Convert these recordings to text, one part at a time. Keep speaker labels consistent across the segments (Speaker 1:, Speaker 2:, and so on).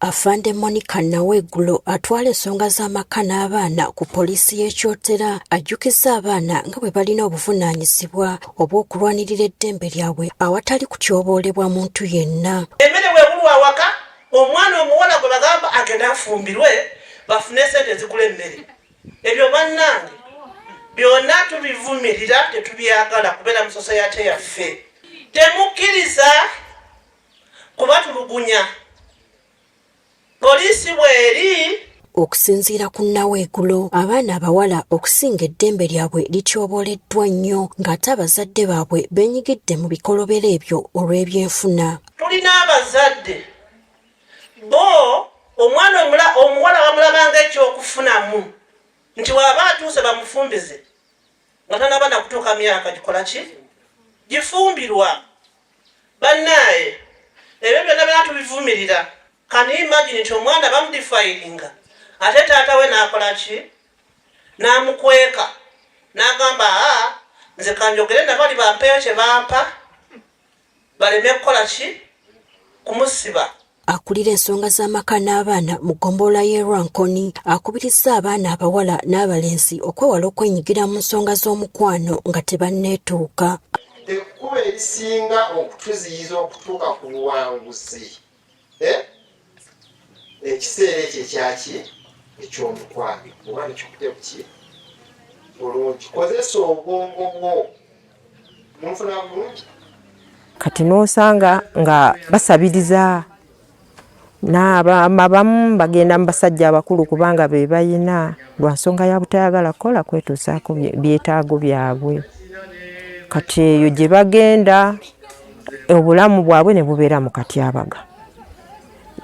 Speaker 1: Afande Monica Nawegulo atwala ensonga z'amaka n'abaana ku poliisi y'e Kyotera ajjukizza abaana nga bwe balina obuvunaanyizibwa obw'okulwanirira eddembe lyabwe awatali kutyoboolebwa muntu yenna.
Speaker 2: Emmere bw'ebulwa awaka, omwana omuwala gwe bagamba agende afumbirwe bafune ssente ezigula emmere. Ebyo bannange byonna tubivumirira, tetubyagala kubeera mu sosayate yaffe. Temukkiriza kubatulugunya, poliisi bweri.
Speaker 1: Okusinziira ku Naweegulo, abaana abawala okusinga eddembe lyabwe lityobooleddwa nnyo ng'ate abazadde baabwe beenyigidde mu bikolobero ebyo olw'ebyenfuna.
Speaker 2: Tulina abazadde bo omwana omuwala bamulabanga ekyokufunamu nti waba atuuse bamufumbize nga tanaba nakutuuka myaka gikola ki gifumbirwa. Bannaaye ebyo byonna byonna tubivumirira. Can you imagine nti omwana bamudifayiringa ate taata we n'akola ki n'amukweka n'agamba aa nze kanjogere nabali bampeeyo kye bampa baleme kukola ki kumusiba.
Speaker 1: Akulira ensonga z'amaka n'abaana mu ggombolola y'e Rwankoni akubirizza abaana abawala n'abalenzi okwewala okwenyigira mu nsonga z'omukwano nga tebanneetuuka.
Speaker 3: Ekkubo erisinga okutuziyiza okutuuka ku buwanguzi eh? Ekiseera ekyo ekyaki eky'omukwano oba nekikute buki bulungi, kozesa obwongo bwo munfuna bulungi.
Speaker 4: Kati n'osanga nga basabiriza n'abamu bagenda mu basajja abakulu kubanga be bayina lwa nsonga ya butayagala kukola kwetuusaako byetaago byabwe. Kati eyo gye bagenda obulamu bwabwe ne bubeera mu katyabaga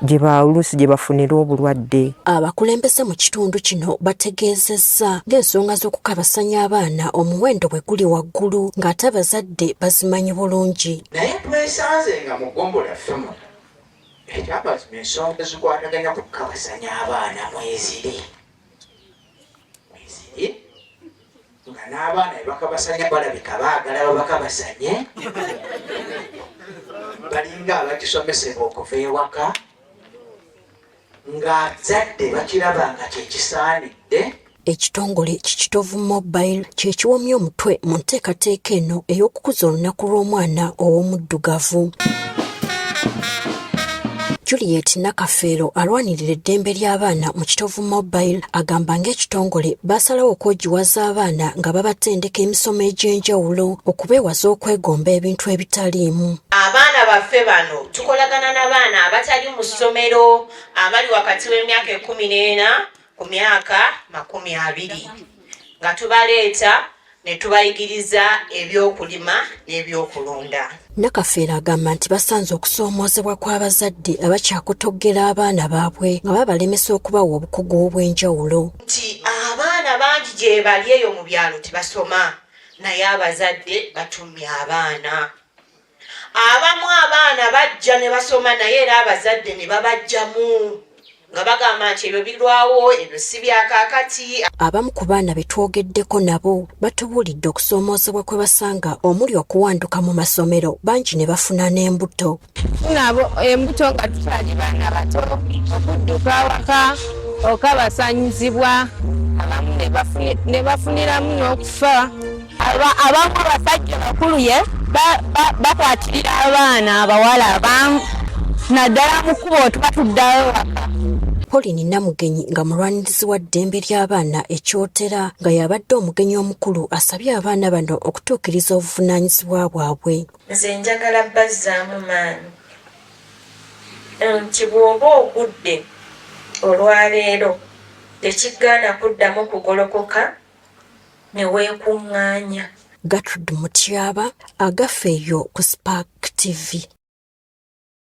Speaker 4: gye oluusi gye bafunira obulwadde.
Speaker 1: Abakulembeze mu kitundu kino bategeezezza ng'ensonga z'okukabasanya abaana omuwendo bwe guli waggulu ng'ate abazadde bazimanyi bulungi.
Speaker 5: Naye twesanze nga mu ggombolola yaffe muno ekyamazima ensonga ezikwataganya ku kukabasanya abaana mweziri mweziri nga n'abaana bebakabasanya balabika baagala babakabasanye balinga abakisomesebwa okuva ewaka ng'azadde bakiraba nga kyekisaanidde.
Speaker 1: Ekitongole ki Kitovu Mobile kye kiwomye omutwe mu nteekateeka eno ey'okukuza olunaku lw'omwana ow'omuddugavu. Juliet Nakafeero alwanirira eddembe ly'abaana mu Kitovu Mobile agamba ng'ekitongole baasalawo okwogiwaza abaana nga babatendeka emisomo egy'enjawulo okubeewaza okwegomba ebintu ebitaliimu.
Speaker 6: Abaana baffe bano tukolagana n'abaana abatali mu ssomero abali wakati w'emyaka 14 ku myaka 20 nga tubaleeta ne tubayigiriza ebyokulima n'ebyokulunda.
Speaker 1: Nakafeero agamba nti basanze okusoomoozebwa kw'abazadde abakyakotoggera abaana baabwe nga babalemesa okubawa obukugu obw'enjawulo.
Speaker 6: Nti abaana bangi gye bali eyo mu byalo tebasoma naye abazadde batumya abaana. Abamu abaana bajja ne basoma naye era abazadde ne babajjamu nga bagamba nti ebyo birwawo, ebyo si bya kaakati.
Speaker 1: Abamu ku baana be twogeddeko nabo batubuulidde okusoomoozebwa kwe basanga omuli okuwanduka mu masomero bangi ne bafuna n'embuto.
Speaker 7: Tufuna embuto nga tukyali baana bato, okudduka awaka okabasanyizibwa, abamu ne bafuniramu n'okufa. Abamu abasajja bakulu ye bakwatirira abaana abawala abamu naddala mu kkubo tuba tuddayo waka.
Speaker 1: Pauline Namugenyi nga mulwanirizi wa ddembe ly'abaana e Kyotera nga y'abadde omugenyi omukulu asabye abaana bano okutuukiriza obuvunaanyizibwa bwabwe.
Speaker 8: Nze njagala bazzaamu maanyi nti bw'oba ogudde olwaleero tekigaana kuddamu kugolokoka ne weekuŋŋaanya.
Speaker 1: Gertrude Mutyaba, Agaffe eyo ku Spark TV.